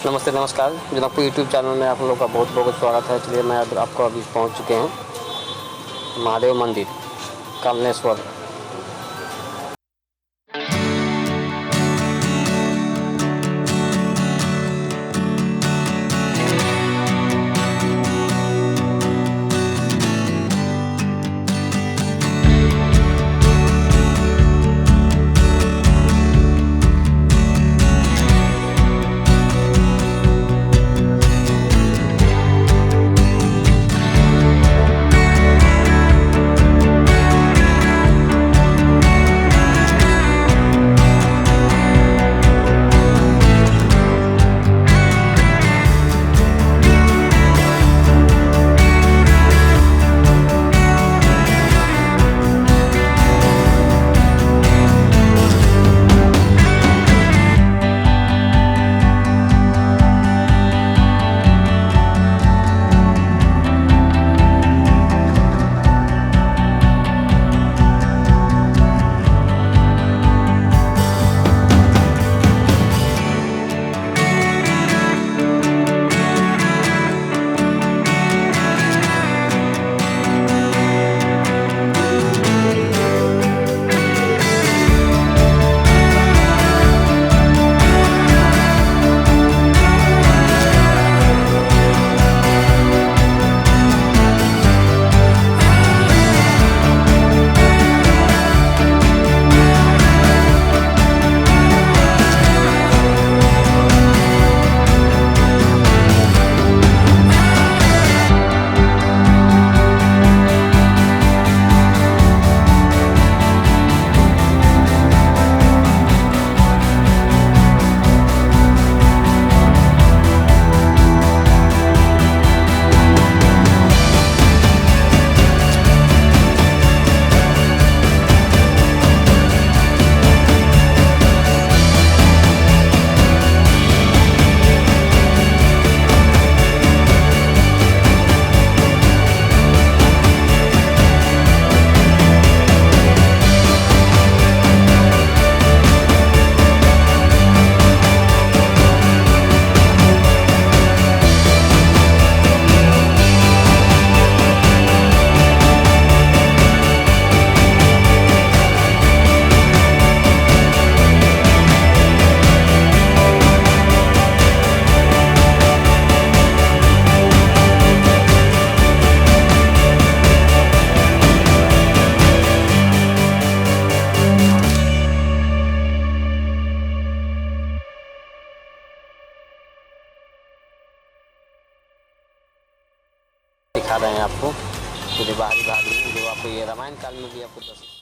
नमस्ते नमस्कार, Janakpur YouTube channel में आप लोगों का बहुत बहुत स्वागत है। चलिए मैं अब आपको अभी पहुंच चुके हैं महादेव मंदिर कलमेश्वर। दिखा रहे हैं आपको पूरे बाहरी भाग में, जो आपको ये रामायण काल में भी आपको दर्शन